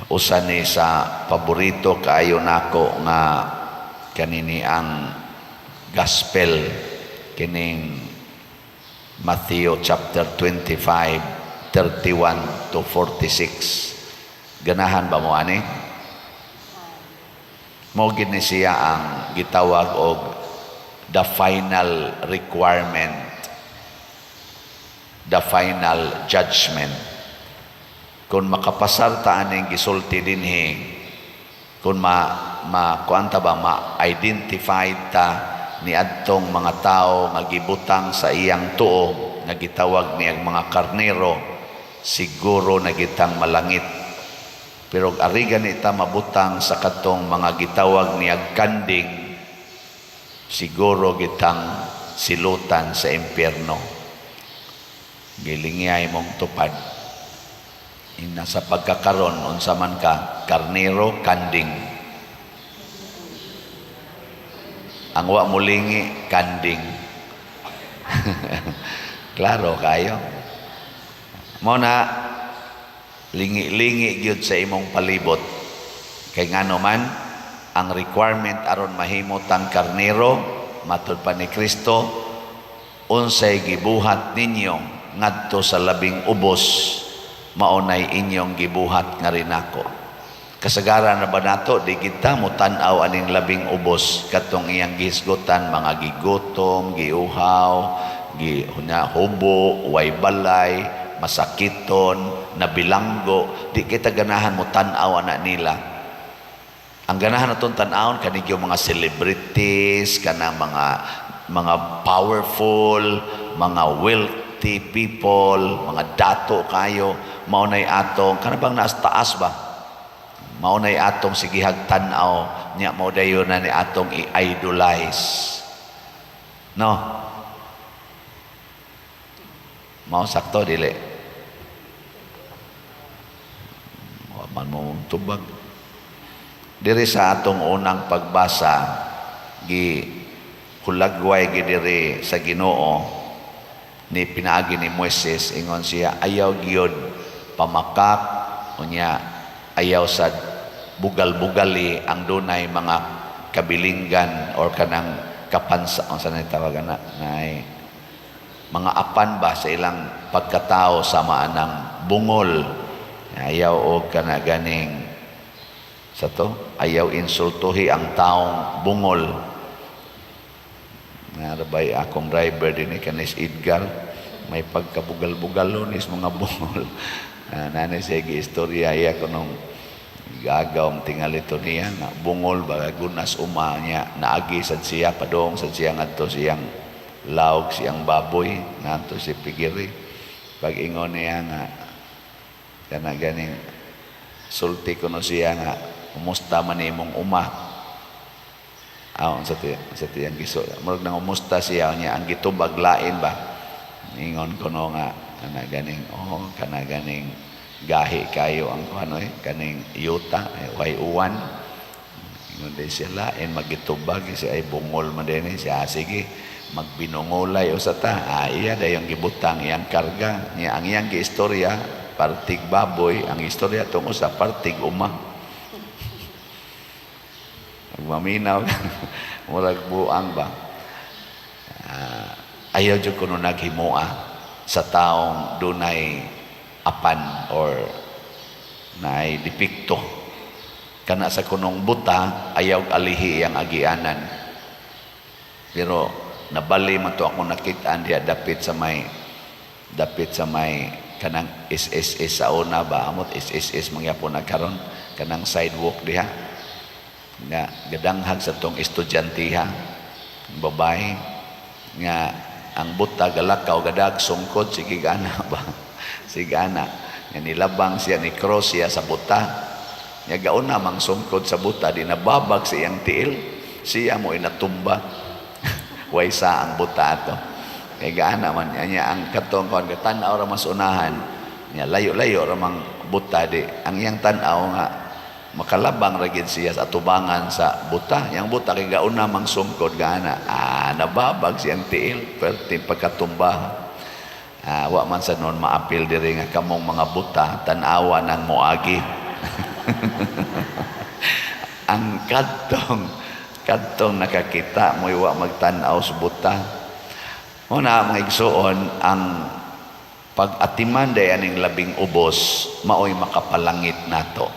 Usa ni sa paborito kaayo nako nga kanini ang gospel, kining Matthew chapter 25 31 to 46. Ganahan ba mo ani? Mao gid ni siya ang gitawag og the final requirement, the final judgment. Kung makapasar ta aning gisulti dinhi, kung ma ma kuan ta ba, ma-identify ta ni adtong mga tao nga gibutang sa iyang tuo nga gitawag niyang mga karnero, siguro na gitang malangit. Pero ari gani ta mabutang sa katong mga gitawag niyag kanding, siguro gitang silutan sa impyerno. Gilingyay mong tupad. Ina sa pagkakaron, unsa man ka, karnero, kanding? Ang wa mulingi, kanding. Klaro kayo. Mao na lingi-lingi gyud sa imong palibot. Kay ngano man ang requirement aron mahimo tang karnero, matud pa ni Kristo, unsay gibuhat ninyo ngadto sa labing ubos, mao nay inyong gibuhat nga rinako. Kasagaran na ba nato di kita mo tan-aw aning labing ubos, katong iyang gihisgutan, mga gigutom, giuhaw, gi hunya, hubo, way balay, masakiton, nabilanggo? Di kita ganahan mo tan-aw ana nila. Ang ganahan naton tan-awon kani yung mga celebrities, kanang mga powerful, mga wealthy people, mga dato kayo, mao nay atong kana bang naas taas ba? Mao nay atong sigihag tan-aw nya, mao dayon na ni atong i-idolize. No? Mao sakto dili? Wa man mo tubag. Diri sa atong unang pagbasa, gi hulagway gi diri sa Ginoo ni pinaagi ni Moises. Ingon siya, ayaw gyud pamakak, unya ayaw sa bugal-bugali ang dunay mga kabilinggan or kanang kapansa, unsa na tawag ana, nay mga apan ba sa ilang pagkatao sama anang bungol. Ayaw og kana ganing sa to, ayaw insultuhi ang taong bungol. Narabay akong driver din kanis Edgar, may pagkabugal-bugal nis mga bungol. Nanay siya istorya iya kunong gagaw tingali to niya nga bungol ba, gunas uma niya, naagi sad siya padong sad siya ngadto siyang laog, siyang baboy ngadto si pigiri. Pag ingon niya nga kana ganing sulti kuno siya nga, "Kumusta man imong uma?" Aw, sa tiyang giso murag nang umusta siya niya, ang gitubag lain ba. Ingon kuno nga kana ganing, oh, kana ganing gahi kayo ang kuno eh, kaning yuta eh, way uwan. Ingon din siya, lain magitubag siya ay bungol man din eh. Siya, sige, magbinungolay usa ta. Iya dayong gibutang iyang karga niya. Ang iyang giistorya partig baboy, ang istorya tungod sa partig uma. Maminaw, murag buang ba. Ayaw jud kuno naghimua sa taong dunay apan or naay depekto. Kana sa kunong buta, ayaw alihi ang agianan. Pero nabali man to ako nakitaan diha dapit sa may kanang SSS sa una ba, amot SSS mangyapon na karon, kanang sidewalk diha nga gadanghag sa tong estudyante ha, babae nga ang buta galakaw gadag sungkod, sige gana ba, sige gana nga nilabang siya, ni cross siya sa buta nga gauna mang sungkod sa buta, di nababag sa iyang tiil, siya mo inatumba. Way sa ang buta ato kay gaana man niya. Ang katong kon tan-aw ra mas unahan niya, layo-layo ra mang buta, di ang iyang tan-aw nga makalabang ra gid siya sa atubangan sa buta. Yang buta kay gauna mang sungkod gaana, nababag siyang tiil perti pagkatumba. Wa man sa noon maapil diri nga kamong mga buta, tan-awa nang moagi. Ang kadtong nakakita mo wa magtan-aw sa buta. Una, mga igsuon, ang pag-atiman day aning labing ubos maoy makapalangit nato.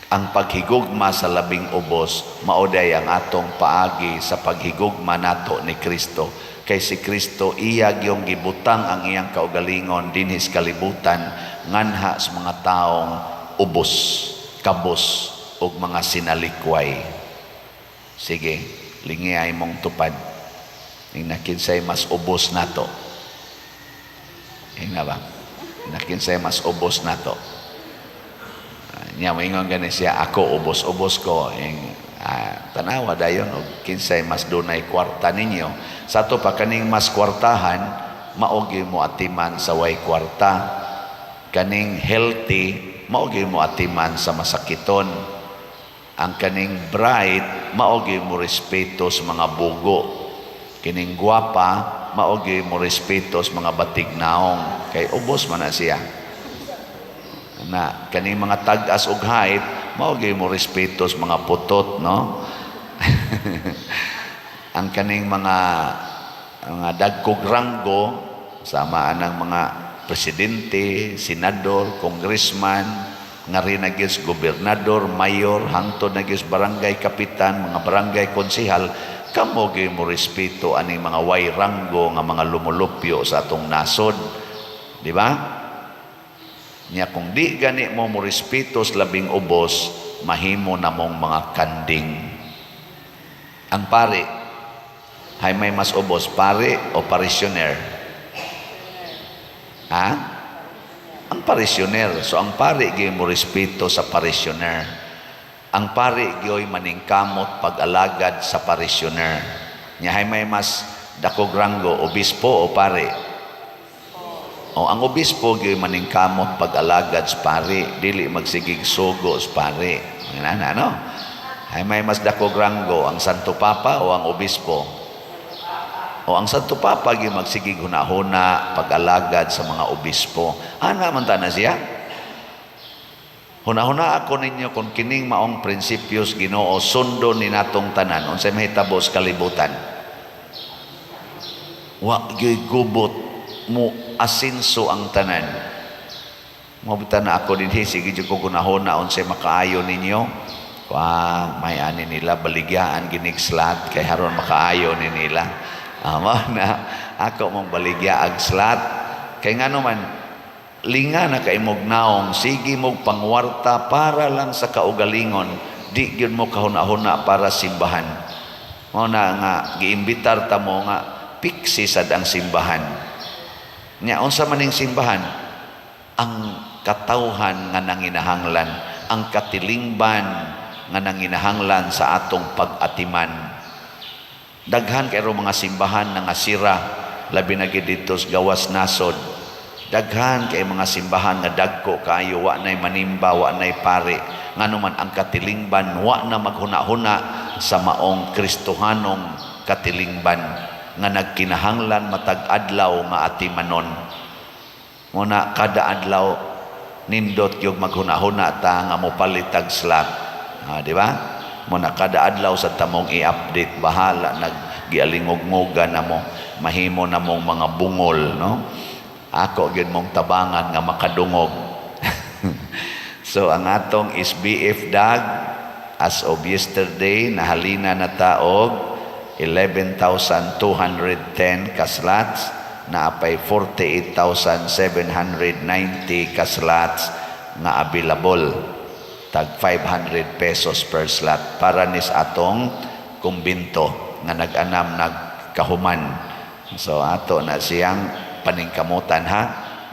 Ang paghigugma sa labing ubos mao day ang atong paagi sa paghigugma nato ni Kristo. Kay si Kristo, iya gyung gibutang ang iyang kaugalingon dinhi sa kalibutan nganha sa mga taong ubos, kabos ug mga sinalikway. Sige, lingiay mong tupad. Ingna kinsay mas ubos nato. Ingna ba? Ingna kinsay mas ubos nato. Nya moingon gani siya, "Ako ubos-ubos ko." Ing tanawa dayon og kinsay mas dunay kwarta ninyo. Sa ato pa, kaning mas kwartahan mao gyud mo atiman sa way kwarta. Kaning healthy mao gyud mo atiman sa masakiton. Ang kaning bright mao gyud mo respeto sa mga bugo. Kining gwapa mao gyud mo respeto sa mga batig naong kay ubos man na siya. Na kaning mga tag-as og height mao gyud mo respeto sa mga putot, no? Ang kaning mga dagkog ranggo, sama anang mga presidente, senador, congressman, nga rin na gyud sa gobernador, mayor, hangtod na gyud sa barangay kapitan, mga barangay konsehal, kamo gyud mo respeto aning mga way ranggo nga mga lumulupyo sa atong nasod. Di ba? Nya kung di gani mo mo respeto sa labing ubos, mahimo na mong mga kanding. Ang pari, hay may mas ubos, pari o parishioner? Ha? Ang parishioner. So ang pari gyud mo respeto sa parishioner. Ang pari gyoy maningkamot pag-alagad sa parishioner. Nya hay may mas dakog ranggo, obispo o pari? O ang obispo gyoy maningkamot pag-alagad sa pari, dili magsigig sugo sa pari. Ano, no? Hay may mas dakog ranggo, ang Santo Papa o ang obispo? O ang Santo Papa gyud magsigig hunahuna pag-alagad sa mga obispo. Ana man ta na siya? Hunahuna ako ninyo, kung kining maong prinsipyos Ginoo sundon ni natong tanan, unsay mahitabo sa kalibutan? Wa gyud gubot, mo asinso ang tanan. Mao na ako dinhi, sige jud ko hunahuna unsay makaayo ninyo. Wa may ani nila baligyaan ginig slot kay haron makaayo ni nila. Amo na ako mong baligya ag slot kay ngano man linga na kay mog naong, sige mog pangwarta para lang sa kaugalingon, di gyud mo kahuna-huna para simbahan. Mao na nga giimbitar ta mo nga piksi sad ang simbahan. Nya unsa man ning simbahan? Ang katawhan nga nanginahanglan, ang katilingban nga nanginahanglan sa atong pag-atiman. Daghan kay mga simbahan nga sira, labi na gid didto sa gawas nasod. Daghan kay mga simbahan nga dagko kaayo, wa nay manimba, wa nay pare. Ngano man ang katilingban wa na maghuna-huna sa maong Kristohanong katilingban nga nagkinahanglan matag adlaw nga atimanon. Muna kada adlaw nindot yung maghuna-huna ta nga mopalit tag slot. Ah, di ba? Muna kada adlaw sa tamong i-update, bahala naggialingog-ngogan na mo, mahimo na mong mga bungol, no? Ako gyud mong tabangan nga makadungog. So ang atong SBF dag as of yesterday, nahalina na ta og 11,210 ka-slots, naapay 48,790 ka-slots nga available, tag 500 pesos per slot para nis atong kumbinto nga nag-anam nagkahuman. So ato na siyang paningkamutan, ha,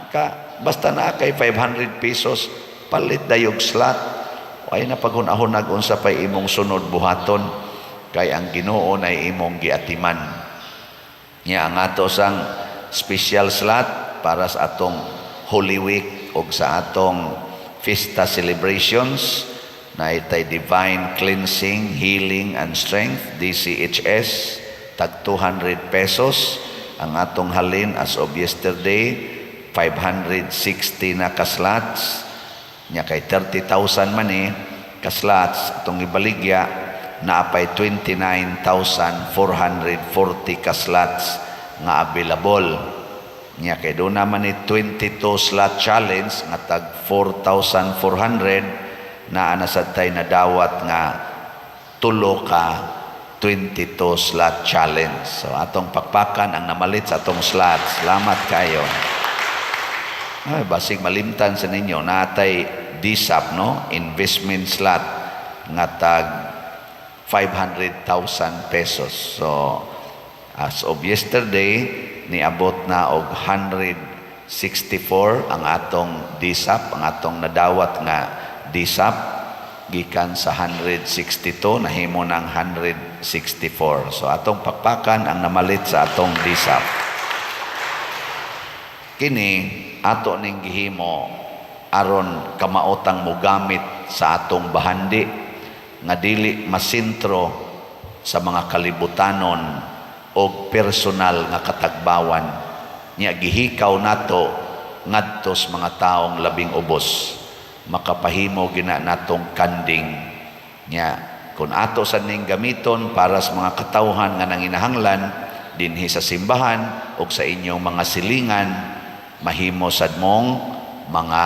ka basta na kay 500 pesos, palit dayog slot, ay na paghunahunag unsa pay imong sunod buhaton kay ang Ginoo na imong giatiman. Nya ang ato sang special slot para sa atong Holy Week o sa atong Fiesta celebrations na itay Divine Cleansing, Healing and Strength, DCHS, tag 200 pesos ang atong halin. As of yesterday, 560 na ka-slots. Nya kay 30,000 man eh, ka slots atong ibaligya, naapay 29,440 ka slots nga available. Nya kay doon naman ni 22 slot challenge nga tag 4,400, naa na sad tay nadawat nga tulo ka 22 slot challenge. So atong pakpakan ang namalit sa atong slot. Salamat kayo. Ay, basig malimtan sa ninyo, natay DSAP, no? Investment slot nga tag 500,000 pesos. So as of yesterday, niabot na og 164 ang atong DSAP, ang atong nadawat nga DSAP gikan sa 162, nahimo ng 164. So atong pakpakan ang namalit sa atong DSAP. Kini ato ning gihimo aron kamaotang mogamit sa atong bahandi nga dili masentro sa mga kalibutanon o personal nga katagbawan. Nya gihikaw nato ngadto sa mga taong labing ubos, makapahimo gina natong kanding. Nya kung ato sa ning gamiton para sa mga katawhan nga nanginahanglan dinhi sa simbahan o sa inyong mga silingan, mahimo sad mong mga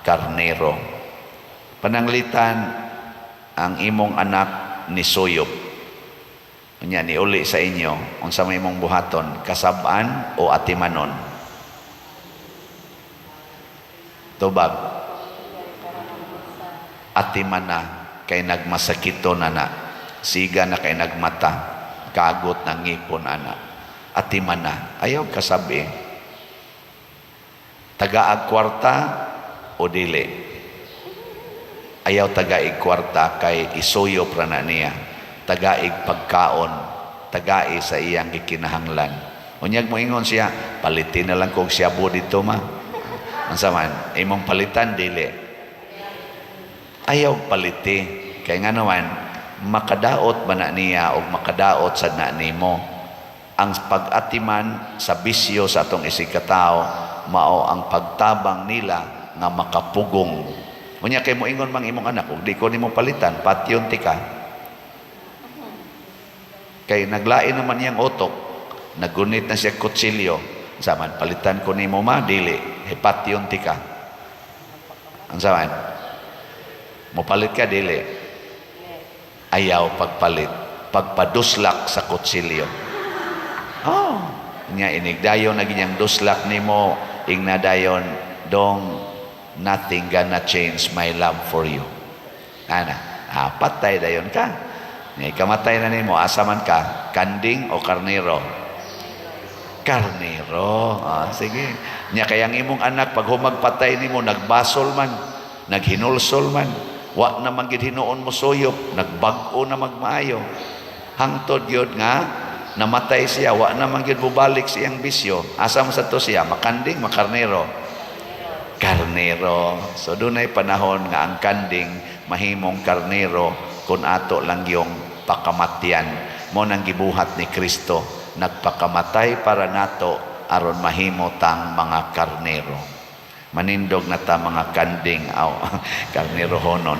karnero. Pananglitan ang imong anak ni suyop. Unya ni uli sa inyo, unsa may imong buhaton, kasab-an o atimanon? Tubag. Atimana kay nagmasakito na na. Siga na kay nagmata. Kagot ng ngipon ana. Atimana. Ayaw kasabi. Tagaag kwarta o dili? Ayaw tagaig kwarta kay isuyop ra na niya. Tagaig pagkaon, tagai sa iyang gikinahanglan. Unyag mo ingon siya, "Palitin na lang kog siyabo dito, ma." Unsa man, imong palitan, dili? Ayaw paliti. Kay nga naman, makadaot ba na niya o makadaot sa na nimo. Ang pag-atiman sa bisyo sa atong isigkatao, mao ang pagtabang nila nga makapugong. Unya kay mo ingon mang imong anak, "Ug di ko nimo palitan, patyon tika." Kay naglain naman niyang utok, nagunit na siya kutsilyo. Saman, "Palitan ko nimo, ma," "Dili, patyon tika." Ang saman, mopalit ka, dili? Ayaw pagpalit. Pagpaduslak sa kutsilyo. Oh, nya inigdayon na ginyang duslak nimo, ingna dayon, "Dong, nothing gonna change my love for you." Ana, patay dayon ka. Nya ikamatay na nimo, asa man ka? Kanding o karnero? Karnero. Ah, sige. Nya kaya ang imong anak pag humagpatay nimo, nagbasol man, naghinulsol man, wa na man gid hinuon mo suyop, nagbag-o na magmaayo. Hangtod gyud nga namatay siya, wa na man gyud bubalik siyang bisyo. Asa man sa to siya? Makanding, makarnero? Karnero. So dunay panahon nga ang kanding mahimong karnero kung ato lang yung pakamatyan. Mo nang gibuhat ni Kristo, nagpakamatay para nato aron mahimo tang mga karnero. Manindog na ta mga kanding aw karnero honon.